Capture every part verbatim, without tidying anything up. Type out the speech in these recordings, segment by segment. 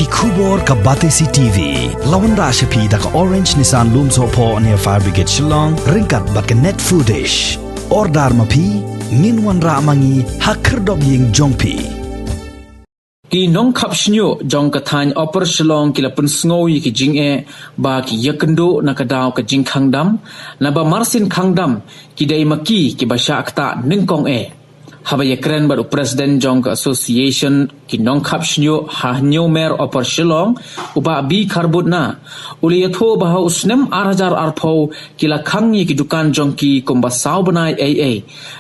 Khubor ka Batesi T V la wanrah sha phi da ka Orange Nissan Lumsohphoh near Fire Brigade Shillong, ryngkat bad ka Net Foodish. Order ma phi, ngin wanrah ma ngi ha khyrdop ïing jong phi. Ki nongkhap shñiuh jong ka thaiñ Upper Shillong ki la pynsngew ïa ki jingeh ba ki ïakynduh na ka daw ka jingkhang dam, naba mar sien khang dam ki dei ma ki kiba shah ktah nyngkong eh. Haba ïakren bad u president jong ka Association ki nongkhap shñiuh ha Hynñiewmer Upper Shillong, u Bah B Kharbutna, u la ïathuh ba ha u snem ar hajar arphew ki la khang ïa ki dukan jong ki kumba saw bnai ei ei,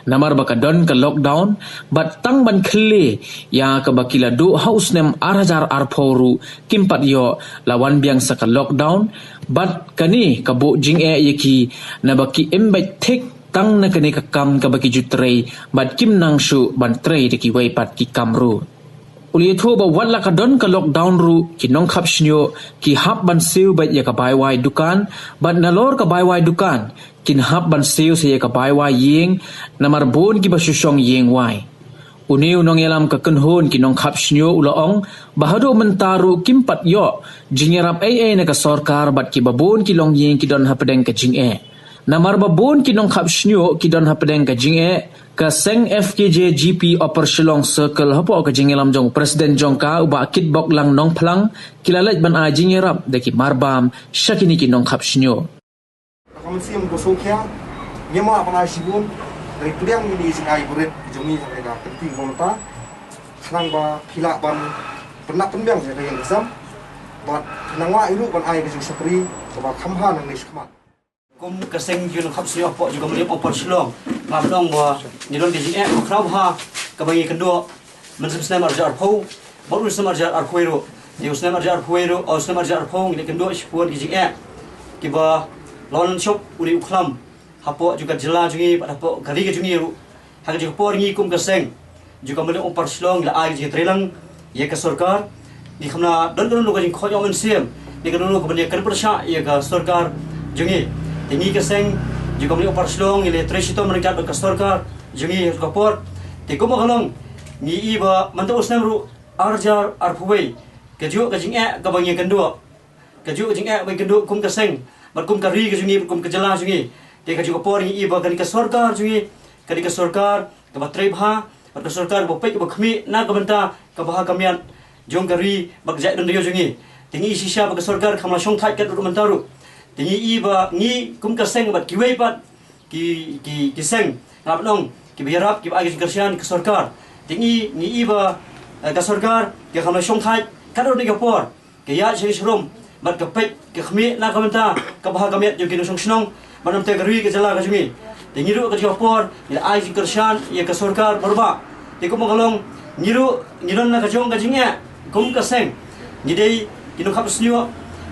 namar ba ka don ka lockdown, bad tang ban khyllie ïa kaba ki la duh ha u snem ar hajar arphew ruh kim pat ïoh, la wan biang sa ka lockdown, bad kane ka buh jingeh ïa ki, naba ki im beit thik tang na kane ka kam kaba ki ju trei, bad kim nang shuh ban trei da kiwei pat ki kam ruh. U la ïathuh ba wat la ka don ka lockdown ruh ki nongkhap shñiuh ki hap ban siew beit ïa ka bai wai dukan, bad nalor ka bai wai dukan kin hap ban siew sa ïa ka bai wai ïing, namar bun kiba shu shong ïing wai. Une u nongïalam ka kynhun ki nongkhap shñiuh u la ong ba haduh mynta ruh kim pat ïoh jingïarap ei ei na ka sorkar, bad kiba bun ki longïing ki don hapdeng ka jingeh. Namar ba bun ki nongkhap shñiuh ki don hapdeng ka jingeh, ka seng F K J G P Upper Shillong Circle hapoh ka jingïalam jong u president jong ka, u Bah Kitboklang Nongphlang, ki la leit ban ai jingïarap da ki marbam sha kine ki nongkhap shñiuh. Ka mynsiem ka sngewkhia, ngim lah ban ai shibun, hynrei pdiang ïa kine ki jingai burit jong ngi ha kane ka kynti mynta, khnang ba phi lah ban pynnap pynbiang ïa ka ïing ka sem, bad phi nang wad ruh ban ai ka jingshakri kaba kham bha nangne shakhmat. Kum ka seng jong ki nongkhap shñiuh hapoh jong ka Mylliem Upper Shillong, nga pynong ba ngi don ka jingeh kaba khraw bha kaba ngi kynduh mynshem snem ar hajar arphew bad u snem ar hajar arphew wei ruh. Te u snem ar hajar arphew wei ruh, u snem ar hajar arphew ngi la kynduh shibun ki jingeh kiba la wan shop une u khlam hapoh jong ka jylla jong ngi bad hapoh ka ri ka jong ngi ruh. Ha ka jong ka por ngi kum ka seng jong ka Mylliem Upper Shillong ngi la ai ka jingtreilang ïa ka sorkar. Ngi kham la don kano kano ka jingkhot ïoh mynsiem, ngi kano kano ka ban ïa kren pyrshah ïa ka sorkar jong ngi. Te ngi ka seng jong ka Mylliem Upper Shillong ngi la trei shitom ryngkat bad ka sorkar jong ngi ha ka por. Te kumba ka long, ngi i ba mynta u snem ruh ar hajar arphew wei, kajuh ka jingeh kaba ngi kynduh, kajuh ka jingeh ba ngi kynduh kum ka seng bad kum ka ri ka jong ngi bad kum ka jylla jong ngi. Te kajuh ka por ngi i ba kane ka sorkar jong ngi, kane ka sorkar kaba trei bha bad ka sorkar kaba peit kaba khmih na ka bynta ka bha ka miat jong ka ri bad ka jaitbynriew jong ngi. Te ngi i shisha ba ka sorkar kam la shongthait katto katne mynta ruh. Te ngi i ba ngi kum ka seng bad kiwei pat ki, ki, ki seng, nga pynong, kiba ïarap, kiba ai ka jingkyrshan ka sorkar. Te ngi, ngi i ba, eh, ka sorkar ka kam la shongthait katto katne ka por, ka ïaid sha ka sharum bad ka peit ka khmih na ka bynta ka bha ka miat jong ki nongshong shnong bad namar ka ri ka jylla ka jong ngi. Te ngi ruh ka jong ka por ngi la ai jingkyrshan ïa ka sorkar baroh. Te kumba ka long, ngi ruh ngi don la ka jong ka jingeh kum ka seng. Ngi dei ki nongkhap shñiuh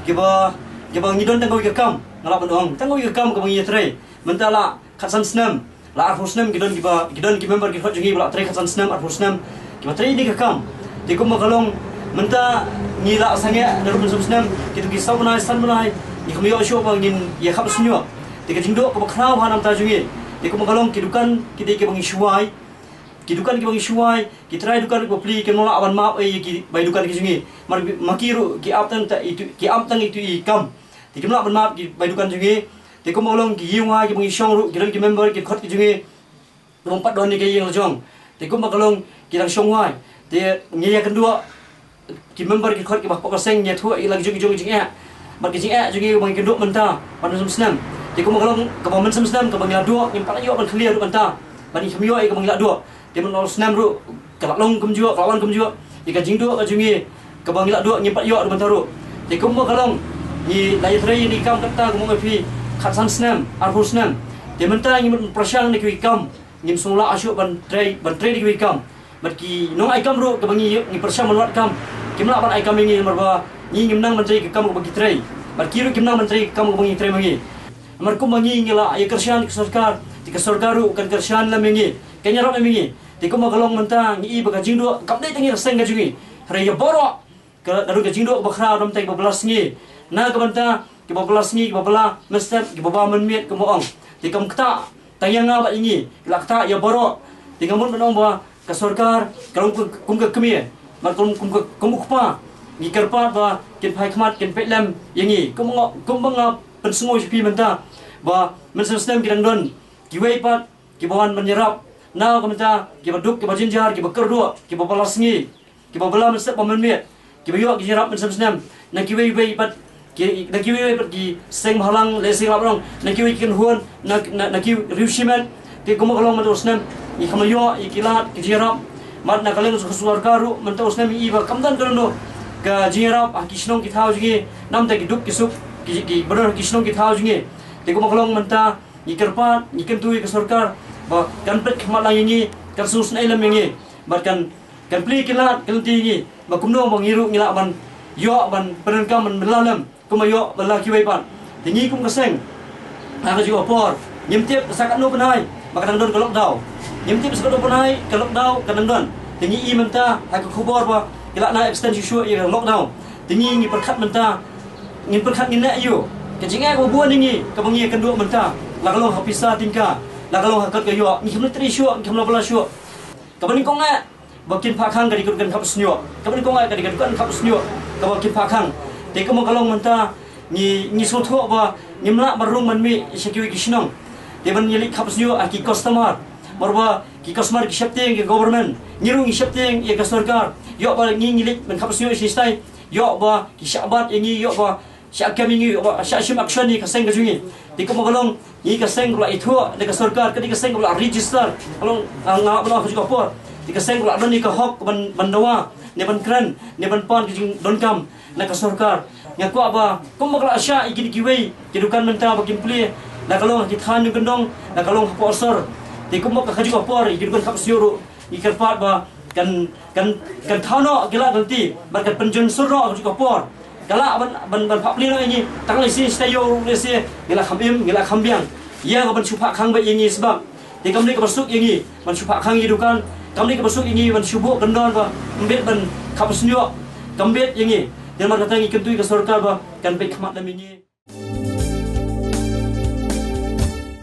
kiba, kiba ngi don tang kawei ka kam, nga lah ban ong, tang kawei ka kam kaba ngi ïatrei. Mynta la khatsan snem, la arphew snem ki don kiba, ki don ki member ki khot jong ngi ba la trei khatsan snem, arphew snem kiba trei ïa kane ka kam. Te kumba ka long, mynta ngi la sangeh naduh mynshem snem, kito ki saw bnai, san bnai, ngi kham ïoh shuh ba ngin ïa khap shñiuh. Te ka jingduh kaba khraw ha na ka bynta jong ngi. Te kumba ka long, ki dukan ki dei kiba ngi shuwai, ki dukan kiba ngi shuwai, ki trai dukan kiba pli, kim lah ban map ei ïa ki bai dukan ki jong ngi. Mar, ma ki ruh ki ap tang ita, itu, ki ap tang itu i kam. Te kim lah ban map ki bai dukan jong ngi. Te kumba ka long, ki ïing wai kiba ngi shong ruh, ki don ki member ki khot ki jong ngi, kim pat don ïa ka ïing la jong. Te kumba ka long, ki dang shong wai. Te ngi ïa kynduh ki member ki khot kiba hapoh ka seng, ngi ïathuh ïa la ki jong ki jong ki jingeh bad ki jingeh jong ngi ba ngi kynduh mynta bad mynshem snem. Te kumba ka long, kaba mynshem snem kaba ngi la duh, ngim pat ïoh ban khlieh ruh mynta bad ngi kham ïoh ïa kaba ngi la duh. Te mynta u snem ruh ka la long kumjuh, ka la wan kumjuh. Ïa ka jingduh ka jong ngi kaba ngi la duh ngim pat ïoh ruh mynta ruh. Te kumba ka long, ngi la ïatrei ïa kane ka kam, kata kumba nga ong ïa phi, khatsan snem, arphew snem. Te mynta ngi mut pyrshang na kiwei ki kam, ngim sngewlah shuh ban trei, ban trei na kiwei ki kam. Bad ki nongai kam ruh kiba ngi, ngi pyrshang ban wad kam, kim lah ban ai kam ïa ngi namar ba ngi ngim nang ban trei ka kam kaba ki trei, bad ki ruh kim nang ban trei ka kam kaba ngi trei ma ngi. Namar kumba ngi, ngi la ïa kyrshan ka sorkar, te ka sorkar ruh kan kyrshan lem ïa ngi, kan ïarap lem ïa ngi. Te kumba ka long, mynta ngi i ba ka jingduh kam dei tang ïa ka seng ka jong ngi, hynrei ïa baroh. Ka, ka don ka jingduh kaba khraw, don tang kiba bylla sngi na ka bynta kiba bylla sngi, kiba bylla mynstep, kiba bam mynmiet, kumba ong. Te kam ktah tang ïa nga bad ïa ngi, ki la ktah ïa baroh. Te nga mut ban ong ba ka sorkar ka long kum, kum ka kmie, bad kum, kum ka, kum u kpa. ngi kyrpad ba kin phai khmat, kin peit lem ïa ngi. Kumba nga, kumba nga pynsngew sha phi mynta ba mynshem snem ki dang don kiwei pat kiba wan ban ïarap na ka bynta kiba duk, kiba jynjar, kiba kyrduh, kiba bylla sngi, kiba bylla mynsiem ba mynmiet, kiba ïoh ki jingïarap mynshem snem na kiwei wei pat ki, na kiwei wei pat ki seng bhalang lehse ngi lah ban ong na kiwei ki kynhun, na, na, na ki riew shimet. Te kumba ka long mynta u snem ngi kham ïoh ïa ki lad ki jingïarap. Bad na ka liang ka sorkar ruh mynta u snem ngi i ba kam don kano ka jingïarap ha ki shnong ki thaw jong ngi, namar ki duk ki suk ki, ki, ba don ha ki shnong ki thaw jong ngi. Te kumba ka long mynta ngi kyrpad, ngi kyntu ïa ka sorkar ba kan peit khmat lang ïa ngi, kan sngewsynei lem ïa ngi, bad kan, kan plie ki lad ki lynti ïa ngi ba kumno ba ngi ruh ngi lah ban ïoh ban pyndonkam, ban bylla lem kumba ïoh bylla kiwei pat. Te ngi kum ka seng, ha kajuh ka por ngim tip sa katno bnai ba ka dang don ka lockdown. Ngim tip sa katno bnai ka lockdown ka dang don. Te ngi i mynta ha ka khubor ba ki lah na extend shuh shuh ïa ka lockdown. Te ngi, ngi pyrkhat mynta, ngin pyrkhat, ngin leh aïu? Ka jingeh kaba bun ïa ngi kaba ngi ïakynduh mynta, la ka long ha pisa tyngka, la ka long ha kot ka ïoh, ngi kham leit trei shuh, ngi kham la bylla shuh. Kaba nyngkong eh ba kin phah khang ka dei ka dukan khap sniuh. Kaba nyngkong eh ka dei ka dukan khap sniuh kaba kin phah khang. Te kumba ka long mynta ngi, ngi sngewthuh ba ngim lah ban rung ban mih sha kiwei ki shnong. Te ban ïaleit khap sniuh ha ki customer, namar ba ki customer ki sheptieng ïa ka government, ngi ruh ngi sheptieng ïa ka sorkar. Ïoh ba ngi, ngi leit ban khap sniuh shisha, ïoh ba ki shah bat ïa ngi, ïoh ba shah kem ïa ngi, ïoh ba shah shim action ïa ka seng ka jong ngi. Te kumba ka long ngi ka seng kaba la ithuh da ka sorkar, ka dei ka seng kaba la register. Ka long, ah, nga, nga, ka juh ka por. Te ka seng kaba la don ïa ka hok ban, ban dawa ne ban kren ne ban pan ka jingdonkam na ka sorkar. Nga kwah ba kumba ka la shah ïa ki, kiwei ki dukan mynta ba kin plie, la ka long ha ki thaiñ nongkyndong, la ka long hapoh sor. Te kumba ka, ka juh ka por ïa ki dukan khap sniuh ruh ngi kyrpad ba kan, kan, kan thaw noh ki lad ki lynti bad kan pynjynjar noh ha kajuh ka por. Ka lah ban, ban, ban phah plie noh ïa ngi tang lehse sha taïew ruh, lehse ngi la kham im, ngi la kham biang. Ïa ka ban shu phah khang beit ïa ngi sbak. Te kam dei kaba suk ïa ngi ban shu phah khang ïa ki dukan, kam dei kaba suk ïa ngi ban shu buh kyndon ba ym bit ban khap sniuh, kam bit ïa ngi. Te namar kata ngi kyntu ïa ka sorkar ba kan peit khmat lem ïa ngi.